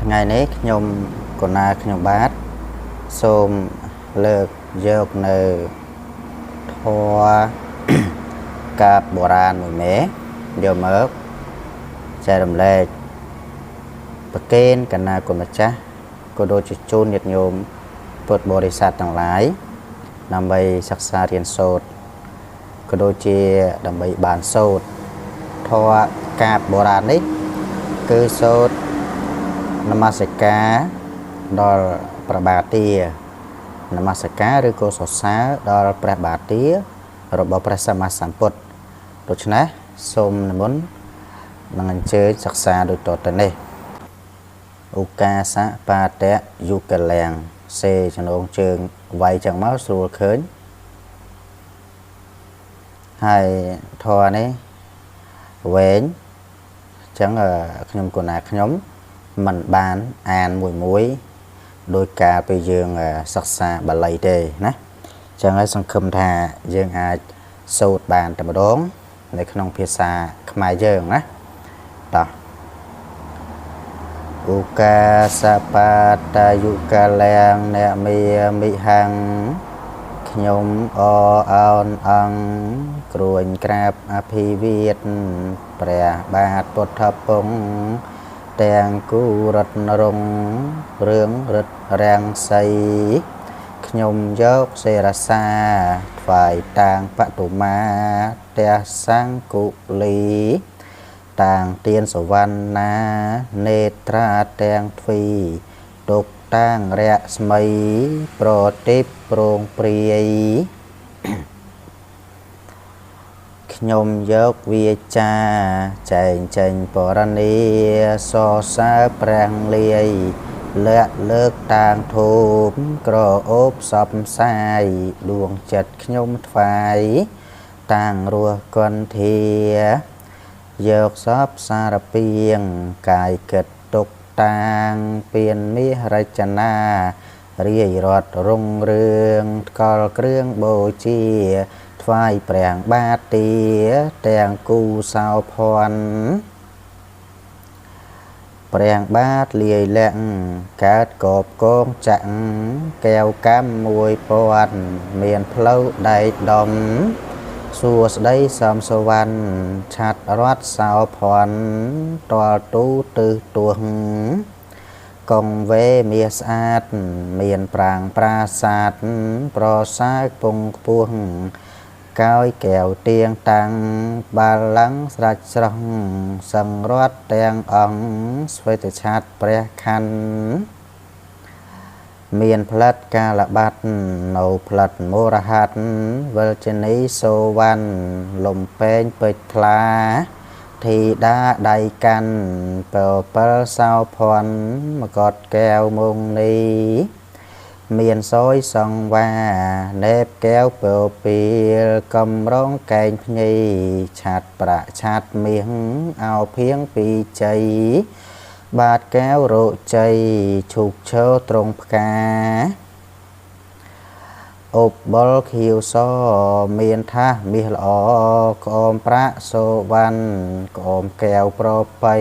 ថ្ងៃនេះខ្ញុំកណាខ្ញុំបាទសូមលើកយកនៅធម៌កាបបុរាណមួយមេយកមកចែករំលែកប្រគេនកណាគុណម្ចាស់ក៏ដូចជាជូនញាតិញោមពុទ្ធបរិស័ទទាំងឡាយដើម្បីសិក្សារៀនសូត្រក៏ដូចជាដើម្បីបានសូត្រធម៌កាបបុរាណនេះគឺសូត្រនមស្ការដល់ព្រះបាទទានមស្ការឬក៏សរសើរដល់ព្រះបាទទារបស់ព្រះសម្មាសម្ពុទ្ធដូច្នេះសូមនិមន្តនឹងអញ្ជើញសិក្សាដូចតទៅនេះឧកាសបាតៈយុកលាំងសេចំណងជើងវាយចឹងមកស្រួលឃើញហើយធម៌នេះវែងចឹងខ្ញុំកូនណាខ្ញុំមិនបានអានមួយមួយដោយការពេលយើងសិក្សាបាលីទេណាចឹងហើយសង្ឃឹមថាយើងអាចសូត្របានតែម្ដងនៅក្នុងភាសាខ្មែរយើងណាតោះឧកាសបាតយុកលាំងអ្នកមាមិហੰខ្ញុំអអោនអង្គគ្រួញក្រាបអភិវាទព្រះបាទពុទ្ធពង្សទាំងគូរតនរងរឿងរិទ្ធរាំងសីខ្ញុំយកសេរសាថ្វាយតាងបតុមាទះសង្គុលីតាងទៀនសវណ្ណានេត្រាទាំងទ្វីទុកតាងរស្មីប្រតិបប្រងព្រាយខ្ញុំយកវាចាចែងចេញបរនីសរសើរព្រះលាយលាក់លើកតាងធូបក្រអូបសពសាយដួងចិត្តខ្ញុំថ្វាយតាងរស់គន្ធាយកសពសារពាងកាយគិតទុកតាងពៀនមាសរចនារាយរត់រុងរឿងថ្កល់គ្រឿងបូជាថ្វាយព្រះបាទទាទាំងគូសោភ័ណ្ឌព្រះបាទលាយលាក់កើតកបកងចាក់កែវកម្ម1000មានផ្លូវដែកដុំសួស្ដីសំសវណ្ណឆាត់រត់សោភ័ណ្ឌតលទូទិសទោះកងវេមាសស្អាតមានប្រាងប្រាសាទប្រសើរពងខ្ពស់កោយកែវទៀងតាំងបាឡឹងស្រាច់ស្រស់សង្រត់ទាំងអង្គស្វេតឆាតព្រះខ័នមានផ្លិតកាលបាត់នៅផ្លិតមរហ័តវិលជនីសូវណ្ណលំពេងពេជ្រថ្លាធីតាដៃកាន់ពពិលសោភ័ណ្ឌមកតកែវមងនីមានសយសង្វាណេបកែវពពីលកំរងកែងភ្ញីឆាត់ប្រាក់ឆាត់មាសអោភៀងពីជ័យបាទកែវរោជ័យឈូកឈរត្រង់ផ្កាឧបលខៀវសមានថាសមាសល្អក្អមប្រាក់សូវណ្ណក្អមកែវប្របី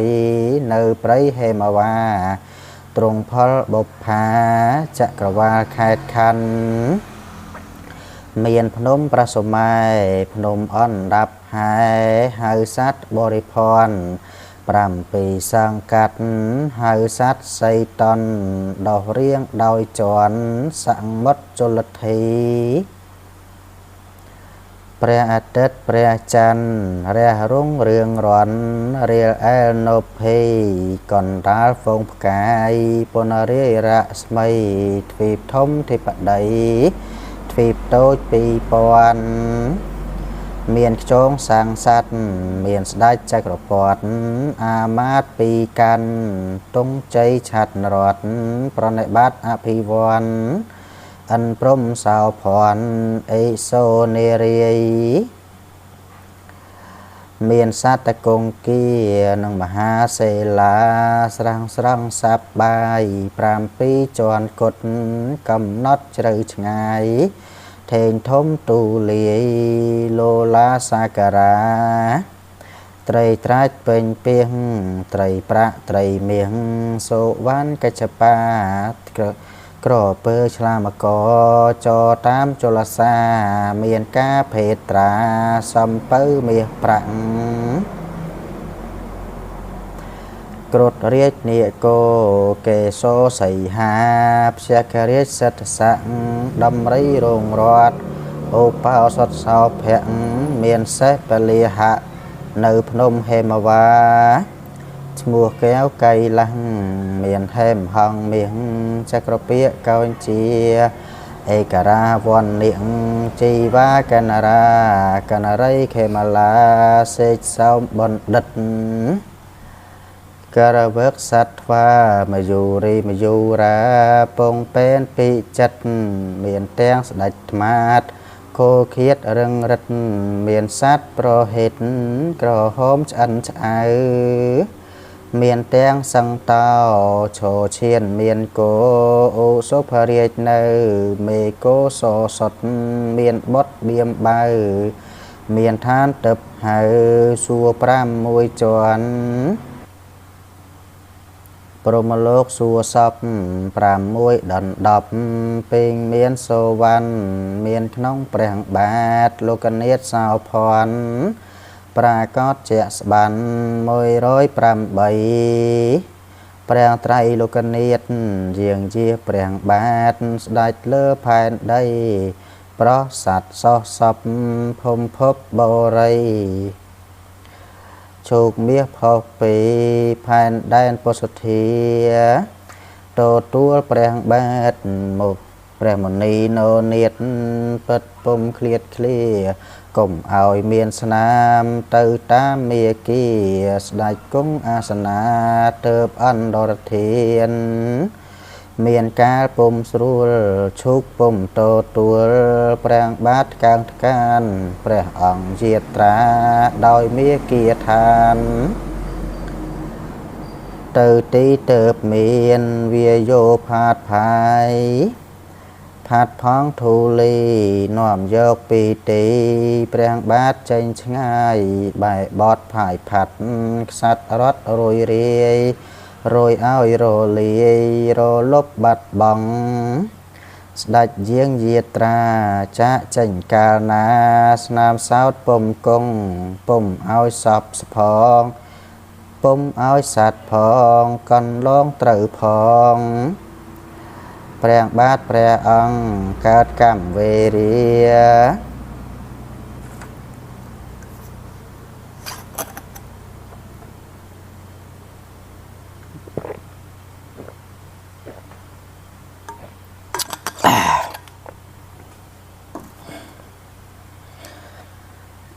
នៅព្រៃហេមវាទ្រង់ផលបុប្ផាចក្រវាលខេតខណ្ឌមានភ្នំប្រសម័យភ្នំអណ្ដាប់ហែហៅសត្វបរិភ័ណ្ឌ7សង្កាត់ហៅសត្វសីតនដោះរៀងដោយជន់សមុទ្រជលធីព្រះអាទិត្យព្រះច័ន្ទរះរុងរឿងរន់រៀលអែលនភីកណ្ដាលហ្វូងផ្កាយពនរាយរស្មីទ្វីបធំធិបតីទ្វីបតូច2000មានខ្យងសាងសត្វមានស្ដេចចក្រពត្តិអាមាត្យពីកាន់ទងជ័យឆាត់រត់ប្រណិប័តអភិវ័នអិនព្រំសោភ័ណ្ឌអេសូនារីមានសត្វគង្គានិងមហាសេលាស្រង់ស្រង់សប្បាយ7ជាន់គុតកំណត់ជ្រៅឆ្ងាយធេងធំទូលាយលោឡាសាការា ត្រីត្រាច់ពេញពីងត្រីប្រាក់ត្រីមាសសុវណ្ណកិច្ចបាក្រពើឆ្លាមកចតាមជលសាមានការភេត្រាសំពៅមាសប្រាក់គ្រុឌរាជនិកោកេសោសីហាព្យក្សរាជសិទ្ធស័កដំរីរងរតឧបោសថសោភៈមានសេះពលាហៈនៅភ្នំហេមវាឈ្មោះកែវកៃឡាស់មានហេមហងមាសចក្រពាកកោនជាឯការាវណ្ណិជីវាកនរាកនរីខេមលាសេកសោមបណ្ឌិតករវឹកសត្វមយូរីមយូរាពងពេនពិចិត្តមានទាំងស្ដេចត្មាតគោឃាតរឹងរិទ្ធមានសត្វប្រហិតក្រហមឆ្អិនឆ្អៅមានទាំងសង្តោឈោឈានមានគោឧសុភរាជនៅមេគោសសុតមានបុតបៀមបៅមានឋានទឹកហៅសួរ5មួយជាន់ព្រហ្មលោកសួរសព5មួយដណ្ដប់ពេងមានសូវណ្ណមានក្នុងព្រះបាទលោកនាថសោភ័ណ្ឌប្រាកដជាក់ស្បាន108ព្រះត្រៃលោកនាថយាងជាព្រះបាទស្ដេចលើផែនដីប្រស័តសោះសពភូមិភពបូរីជោគមាសផុសពីផែនដែនពុសធាទទួលព្រះបាទមកព្រះមុនីនោនាថពិតពុំឃ្លាតឃ្លាកុំឲ្យមានស្នាមទៅតាមមាគាស្ដេចគង់អាសនាទៅអន្តរធានមានកាលពុំស្រួលឈូកពុំទទួលព្រះបាទកាងថ្កានព្រះអង្គយាត្រាដោយមាគាឋានទៅទីទៅមានវាយោផាតផាយផាត់ផងធូលីនាំយកពីទីព្រះបាទចេញឆ្ងាយបែបត់ផាយផាត់ខ្សាត់រត់រួយរាយរយឲ្យរលាយរលប់បាត់បង់ស្ដេចយាងយាត្រាចាកចេញកាលណាស្នាមសោតពុំគង់ពុំឲ្យសពស្ផងពុំឲ្យសัตว์ផងកន្លងត្រូវផងព្រះបាទព្រះអង្គកើតកម្មវេរា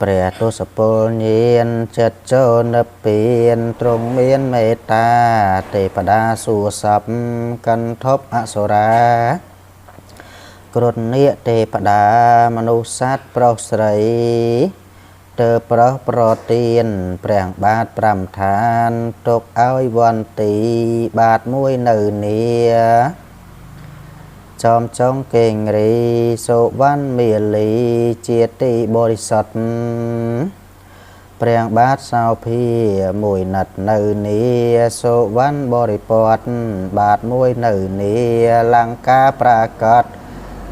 ព្រះទសពលញាណចិត្តចូលនិព្វានទ្រង់មានមេត្តាទេពតាសួរសពកន្ធប់អសុរាគ្រុឌនាគទេពតាមនុស្សសត្វប្រុសស្រីទៅប្រុសប្រទានព្រះបាទ5ឋានទុកឲ្យវន្ទីបាទមួយនៅនីចอมចងកេងរីសុវណ្ណមាលីជាទីបរិសុទ្ធព្រះបាទសោភាមួយណិតនៅនីសុវណ្ណបរិពតបាទមួយនៅនីលង្កាប្រាកដ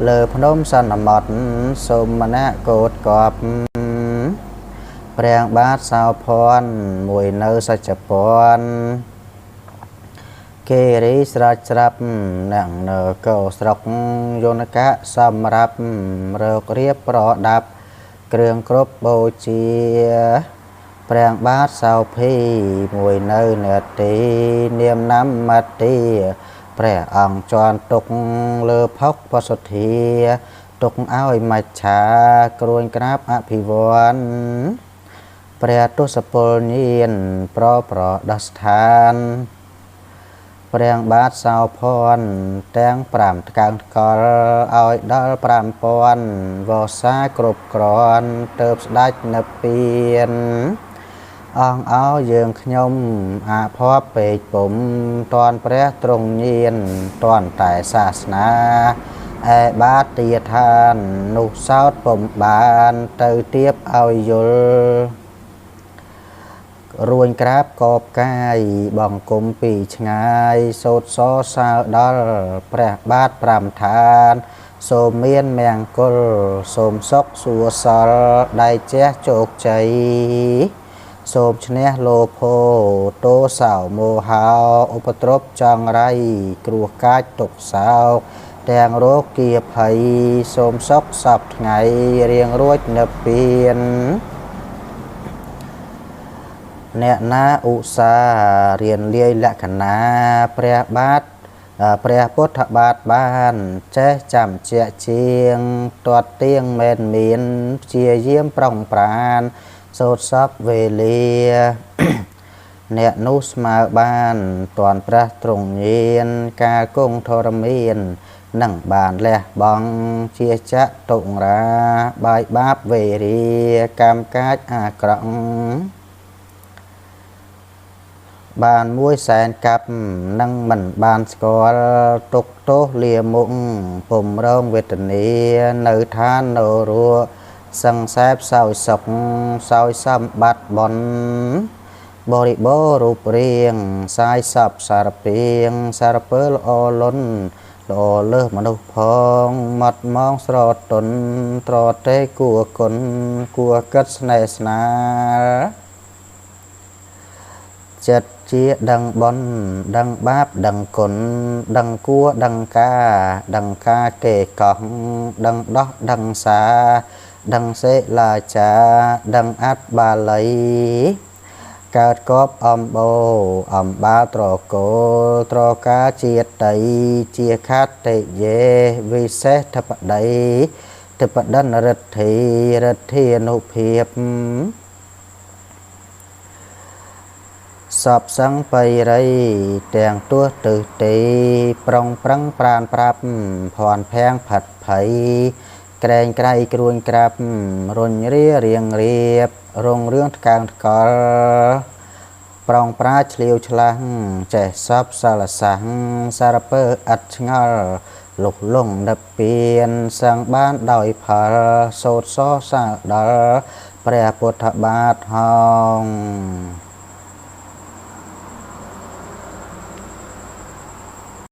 លើភ្នំសន្មត់សុមណៈកោតកបព្រះបាទសោភ័ណ្ឌមួយនៅសច្ចពន្ធគេរីស្រេចស្រាប់អ្នកនៅកោស្រុកយនកៈសម្រាប់រករៀបប្រដាប់គ្រឿងគ្រប់បូជាព្រះបាទសោភីមួយនៅនេតិនាមនមតិព្រះអង្គជន់ទុកលើផុកបសុទ្ធាទុកឲ្យមច្ឆាគ្រួញក្រាបអភិវឌ្ឍព្រះទសពលញាណប្រប្រដោះស្ថានព្រះបាទសោភ័ណ្ឌទាំង5ថ្កើងថ្កលឲ្យដល់5000វស្សាគ្រប់គ្រាន់ទៅស្ដេចនិព្វានអង្គអោយើងខ្ញុំអភ័ព្វពេកពុំតនព្រះទ្រង់ញាណតនតែសាសនាឯបាទទាឋាននោះសោតពុំបានទៅទៀបឲ្យយល់ រួញក្រាបកបកាយបង្គំពីឆ្ងាយសូត្រសរសើរដល់ព្រះបាទ5ឋានសូមមានមង្គលសូមសុខសួសលដៃជះជោគជ័យសូមឈ្នះលោភោទោសោមោហោឧបទ្រពចង្រៃគ្រោះកាចទុកសោកទាំងរោគាភ័យសូមសុខសពថ្ងៃរៀងរួចនិព្វានអ្នកណាឧស្សាហ៍រៀនលាយលក្ខណាព្រះបាទព្រះពុទ្ធបាទបានចេះចាំជាក់ជាងទាត់ទៀងមែនមានព្យាយាមប្រុងប្រានសូត្រសពវេលាអ្នកនោះស្មើបានតាន់ព្រះទ្រង់ញានកាលគង់ធរមាននឹងបានលះបង់ជាចតុរាបាយបាបវេរាកម្មកាចអាក្រក់បានមួយសែនកាប់នឹងមិនបានស្គាល់ទុកទោសលាមុខពុំរងវេទនានៅឋាននរកសង្សែបសោយសុខសោយសម្បត្តិបុណ្យបរិបូររូបរាងសាយសពសារពាងសារពើល្អលន់ល្អលើសមនុស្សផងម៉ត់មងស្រទន់ត្រទេគួគុណគួគិតស្នេហ៍ស្នាលចិត្តជាដឹងបុណ្យដឹងបាបដឹងគុណដឹងគួដឹងការដឹងការគេកោះដឹងដោះដឹងសាដឹងសិលាចាដឹងអត្តបាលីកើតកបអំបោអំបាលត្រកូលត្រកាជាតិីជាខតិយេវិសេសធបតីធបដិនរិទ្ធីរិទ្ធានុភាពសពសង្បៃរីទាំងទោះទិសទីប្រុងប្រឹងប្រានប្រាប់ភ័ន្តភាំងផិតភ័យក្រែងក្រៃគ្រួញក្រាប់រុញរារៀងរៀបរងរឿងថ្កើងថ្កល់ប្រងប្រាឆ្លៀវឆ្លាស់ចេះសពសាលសាំងសារពើឥតឆ្ងល់លុះលងនិព្វានសឹងបានដោយផលសូត្រសរសើរដល់ព្រះពុទ្ធបាទហង។